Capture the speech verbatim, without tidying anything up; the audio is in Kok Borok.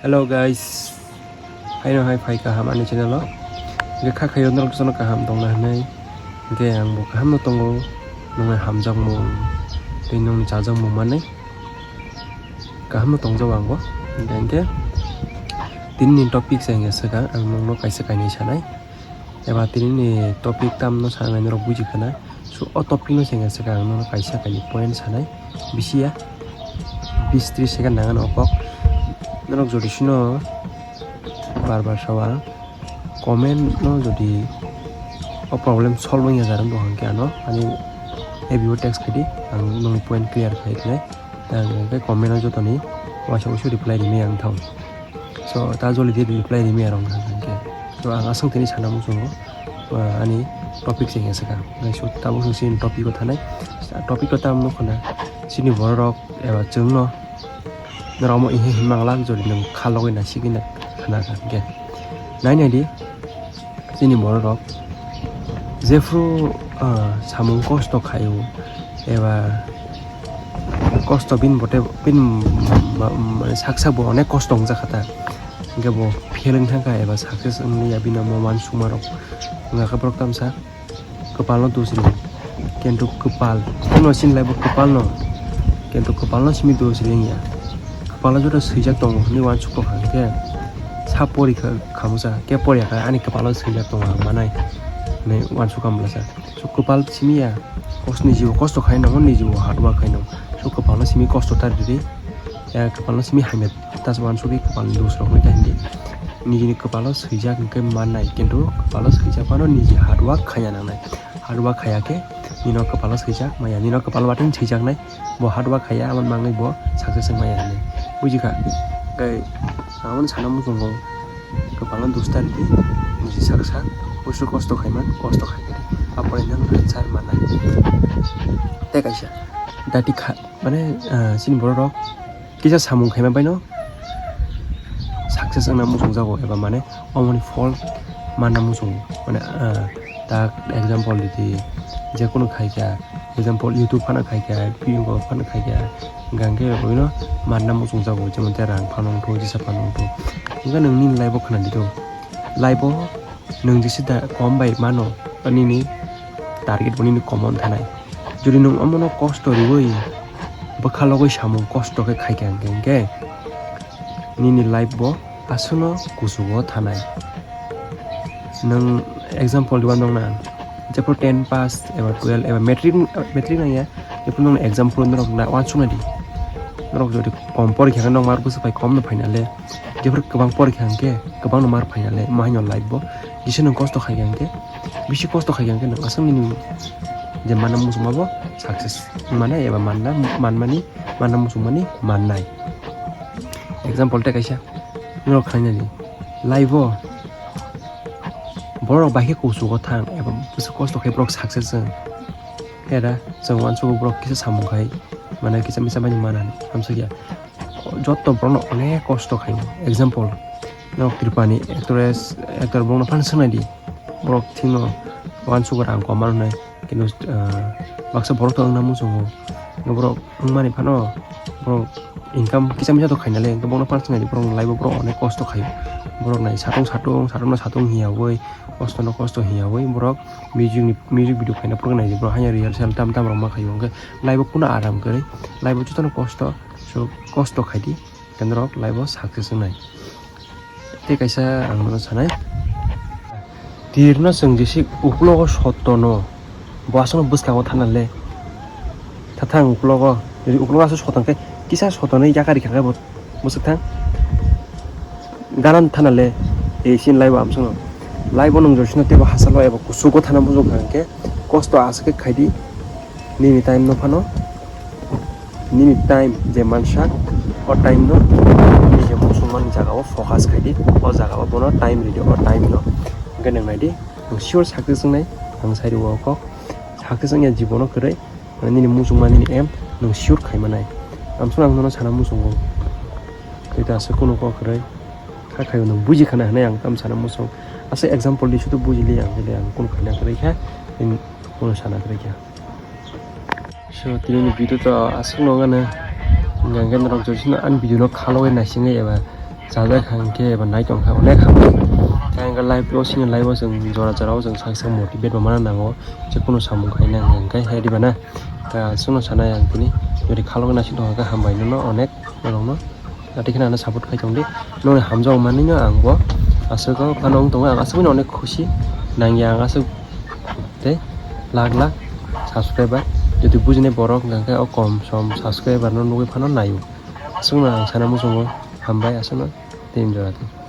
Hello guys, haino hai phai kaham ani channel o. Hingke kha khayo norok jono kaham tongna hinui. Hingke ang bo kaham no tongo, nongnai hamjakmung tei nongni chajakmung manwi kaham no tongjago ang bo. Hingke, hingke tini ni topic se hingke swkang ang nongno kaisa kainwi sanai. Eba tini ni topic tamno sanai norok buji khana. So o topic no se hingke swkang ang nono kaisa kainwi point sanai. Bisi ya bis tris second nangano o kok. Norok jodi sino bar bar sawa comment no jodi o problem solve wngya jarang bo hingke ano ani A B O text khaidi ang nongni point clear khai khnai. Tei ang hingke comment o jotoni waisa waisa reply rimai ang thang. So ta joli di reply rimai arong hingke. So ang aswng tini sana muchungo ani topic se hingke swkang. Hingke so tabuk chwng chini topic o thanai. Topic o tamo khna chini borok eba chwngno norok omo ihe himang lak jodi nwng kha logoi na sigina khna kha hingke. Nai nai di chini borok rok jephru samung kosto khaio eba kosto bini bote bini mane sak sak bo onek kosto wngjak kha ta hingke bo fail wng thang kha eba success wng liya bini omo uansukma rok wngkha khe borok tamsa. Kwpalno dos ring. Kintu kwpal, bono sinlai bo kwpalno. Kintu kwpalno simi dos ring ya. Kwpalo joto swijak tongo hinwi uansukha hwnkhe sa porikha khamusa, khe poriyakha ani kwpalo swijak tongo ang manai hinwi uansukha mwlasa. So kwpal simi ya, kos-, nijibo kosto khai nango, nijibo hard work khai nango. So kwpalno simi kosto ta ridi, ya kwpalno simi hamya ta uansugwi kwpalni dos rok hinwi ta hindi. Nijini kwpalo swijak hwnkhe mannai, kintu kwpalo swijak phano niji hard work khaiya nangnai. Hard work khaiya khe nino kwpalo swijak maya, nino kwpalo watwi swijaknai, bo hard work khaiya, aboni bagwi bo success wng maya hinwi bujikha. Tei aboni sana muchungo kwpalo dos ta ridi, niji sak sak busu kosto khaiman, kosto khai khe di, apore nang answer mannai. Tei kaisa dati kha, mane, ah, chini borok rok kisa samung khaima baino success wngna muchungjago eba mane omoni phol manna muchungo. Mane, ah, tak example ridi, je kunu khaikha, example YouTube phano khaikha, bingo phano khaikha, hingkha hingke boino manna muchungjago, jemon tei rang phano wngthu, jesa phano wngthu. Hingke nwng nini life o khna di do, life o nwng jesa da kom bai mano, nini target bo nini kom wng thanai. Jodi nwng omono kosto riwi bwkha logwi samung kosto khe khaikha hingkhe, hingkhe nini life bo aswkno kuchugo thanai. Nwng example diba nokna, jephru ten pass eba twelve eba matric, matric nangya, jephru nokna example norok na uansuknai di. Norok jodi kom porikha khe nokma bwswk bai kom no phaina le, jephru kwbang porikha hwnkhe kwbang no mar phaina le, ma haino life bo jesa nwng kosto khaikha hwnkhe, bisi kosto khaikha hwnkhe nwng aswk nini je manna muchungma bo success mane eba manna, manmani, manna muchungmani mannai. Example tei kaisa norok khlainani life o borok bai khe kuchugo thang eba bwswk kosto khai borok success wng. Era chwng uansukgo borok kisa samung khai mane kisa misa bai manani hamsokya. Jotto borokno onek kosto khaio. Example, norok Tripurani actress, actor borokno phano swngnai di. Borok thikno uansukgo rang kom manwi, kintu, ah, baksa borok to wngna muchungo. Borok wngmani phano borok income kisa misa to khaina le, borokno phano swngnai di, borok life o borok onek kosto khaio. Borok nai satung satung, satung no satung hiyawi, kosto no kosto hiyawi borok music ni, music video khaina program nai di, borok hanya rehearsal tam tam rok ma khaio. Hwnkhe life o kunu aram kwrwi, life o jotono kosto, so kosto khai di. Kenorok life o success wngnai. Tei kaisa ang nono sanai. Tirno chwng jesi uklogo sottono, bo aswkno bwskango thana le. Thathang uklogo, jodi uklogo aswk sotong khe, kisa sotoni yakari kha khe bo bwswk thang. Ganan thana le, ei sin life o amswkno. Life o nwng josino teibo hachalo eba kuchugo thana muchung kha hwnkhe, kosto aswk khe khaidi, nini time no phano. Nini time je mansa, o time no nini je muchungmani jaga o focus khai di, o jaga o bono time ridi, o time no. Hwnkhe nwng nai di, nwng sure success wngnai, ang sai rwo o kok. Success wngya jibono kwrwi, mane nini muchungma nini aim nwng sure khai manai. Amswkno ang nono sana muchungo. Tei ta aswk kunu kok kwrwi kha khaio nwng buji khana hinui ang tamo sana muchung. Aswk example di sudu buji li ang, bile ang kunu khaina kwrwi kha, tei kunu sana kwrwi kha. So, tini ni video to aswk no wngano, hwnkhe norok jodi sino ani video no khalogwi naisingwi eba Chajak hang khe eba nai tong kha onek hambai. Khe ang khe live o sini live o chwng jora jora o chwng sak sak motivate bo mana nango. Jekunu samung khaina hwnkhe hai diba na. Khe aswkno sanai ang tini. Jodi khalok naising tong kha hambai nono onek norokno. Tei kheno ano support khai tong di. Noni hamjak manwi no ang bo aswk o phano wng tongo, ang aswk no onek khusi nangya ang aswk tei lakh lakh subscriber. Jodi bujinai borok hwnkhe o kom som subscriber no nugwi phano naio. Aswkno ang sana muchungo hambai aswkno tei jora tei.